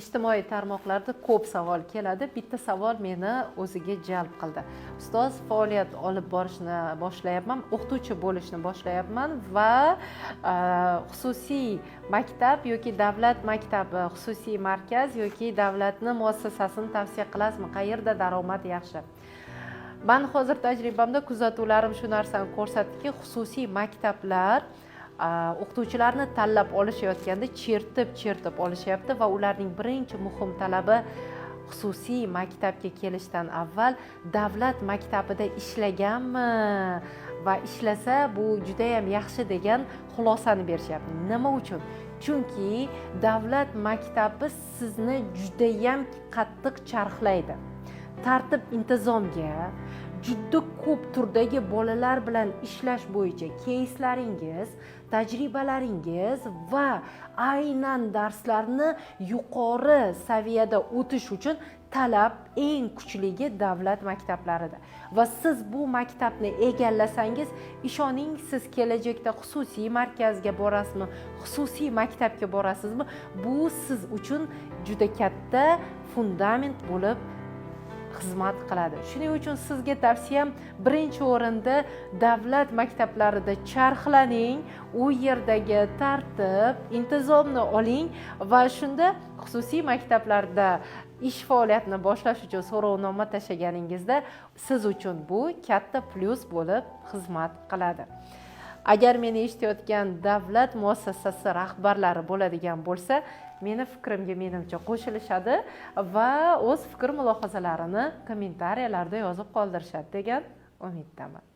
Ijtimoiy tarmoqlarda ko'p savol keladi. Bitta savol meni o'ziga jalb qildi: "Ustoz, faoliyat olib borishni boshlayapman, o'qituvchi bo'lishni boshlayapman va xususiy maktab yoki davlat maktabi, xususiy markaz yoki davlatni muassasasini tavsiya qilasizmi? Qayerda daromad yaxshi?" Mani hozir tajribamda kuzatuvlarim shu narsani ko'rsatdiki, xususiy maktablar o'qituvchilarni tanlab olishayotganda chertib chertib olishyapti va ularning birinchi muhim talabi xususiy maktabga kelishdan avval davlat maktabida ishlaganmi va ishlasa, bu judayam yaxshi degan xulosani berishyapti. Nima uchun? Chunki davlat maktabi sizni judayam qattiq charxlaydi tartib intizomga, juda ko'p turdagi bolalar bilan ishlash bo'yicha keyslaringiz, tajribalaringiz va aynan darslarni yuqori saviyada o'tish uchun talab eng kuchligi davlat maktablarida. Va siz bu maktabni egallasangiz, ishoning, siz kelajakda xususiy markazga borasizmi, xususiy maktabga borasizmi, bu siz uchun juda katta fundament bo'lib xizmat qiladi. Shuning uchun sizga tavsiyam: birinchi o'rinda davlat maktablarida charxlaning, u yerdagi tartib intizomni oling va shunda xususiy maktablarda ish faoliyatini boshlash uchun so'rovnoma tashlaganingizda siz uchun bu katta plyus bo'lib xizmat qiladi. Agar meni eshitayotgan davlat muassasasi rahbarlari bo'ladigan bo'lsa, meni fikrimga, menimcha, qo'shilishadi va o'z fikr mulohazalarini kommentariyalarda yozib qoldirishadi degan umiddaman.